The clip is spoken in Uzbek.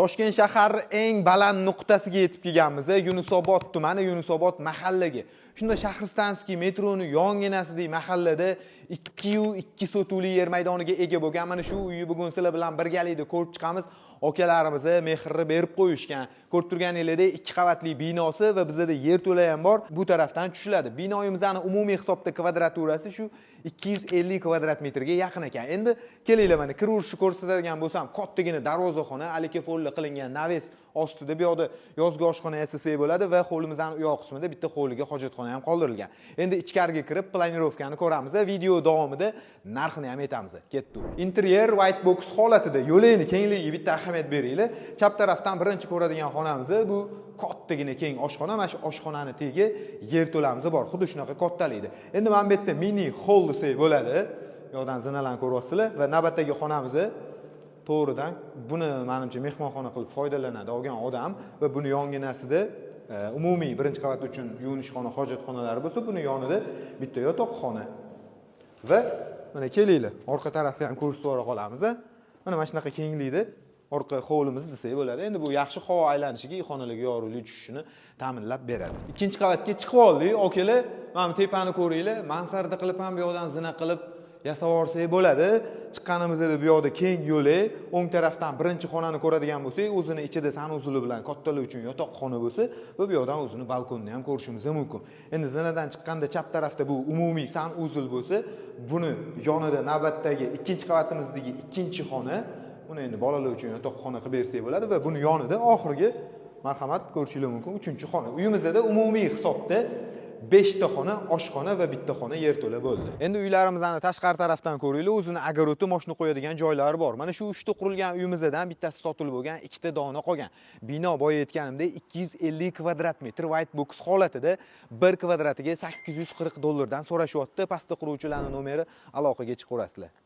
Toshkent shahar eng baland nuqtasiga yetib kelganmiz, Yunusobod tumani, Yunusobod mahallaga. Shunda Shahristanskiy metroni yonginasidagi mahallada 2,2 sotuvli yer maydoniga ega bo'lgan mana shu uyni bugun sizlar bilan birgalikda ko'rib chiqamiz. Akalarimiz mehrni berib qo'yishgan. Ko'rib turganingizdek 2 qavatli binosi va bizda yerto'la ham bor. Bu tarafdan tushiladi. Binoyimizning umumiy hisobda kvadraturasi shu 250 kvadrat metrga yaqin ekan. Endi kelinglar mana kiraverishni ko'rsatadigan bo'lsam, kattagina darvozaxona, alikafolli qilingan naves ostida bu yoqda yozgi oshxona yasasak bo'ladi va hovlimizning u yoq qismida bitta hovliga hojatxona ham qoldirilgan. Endi ichkariga kirib planirovkani ko'ramiz. Video davomida narxini ham aytamiz. Ketdik. Interyer white box holatida, yo'lakni kengligiga bitta ahamiyat beringlar. Chap tarafdan birinchi ko'radigan xonamiz bu kattagina keng oshxona. Mana shu oshxonani tegi yerto'lamiz bor. Xuddi shunaqa kattalikda. Endi mana bu yerda mini hall desak bo'ladi. Bu yoqdan zinalarni ko'ryapsizlar va navbatdagi xonamiz to'g'ridan buni menimcha mehmonxona qilib foydalanadi olgan odam va buni yonginasida umumiy birinchi qavat uchun yuvinishxona, hojatxonalari bo'lsa, buni yonida bitta yotoqxona. Va mana kelinglar, orqa tarafni ham ko'rsatib yubora qolamiz. Mana shunaqa kenglikda orqa hovlimiz desak bo'ladi. Endi bu yaxshi havo aylanishiga, xonalarga yorug'lik tushishini ta'minlab beradi. Ikkinchi qavatga chiqib oldik, akalar. Mana bu tepani ko'ringlar, mansarda qilib ham bu yoqdan zina qilib yasab olsak bo'ladi. Chiqqanimizda bu yoqda keng yo'lak, o'ng tarafdan birinchi xonani ko'radigan bo'lsak, o'zini ichida sanuzuli bilan kattalar uchun yotoqxona bo'lsa, va bu yoqdan o'zini balkonni ham ko'rishimiz mumkin. Endi zinadan chiqqanda chap tarafda bu umumiy sanuzul bo'lsa, buni yonida navbatdagi ikkinchi qavatimizdagi ikkinchi xona, buni endi bolalar uchun yotoqxona qilib bersak bo'ladi va buni yonida oxirgi marhamat ko'rishingiz mumkin uchinchi xona. Uyimizda umumiy hisobda 5 ta xona, oshxona va bitta xona yerto'la bo'ldi. Endi uylarimizni tashqari tarafdan ko'ringlar, o'zini огород, mashina qo'yadigan joylari bor. Mana shu 3 ta qurilgan uyimizdan bittasi sotilib bo'lgan, 2 ta dona qolgan. Bino boya aytganimdek 250 kvadrat metr white box holatida 1 kvadratiga $840 so'rashyapti. Pastda quruvchilarning nomeri, aloqaga chiqaverasizlar.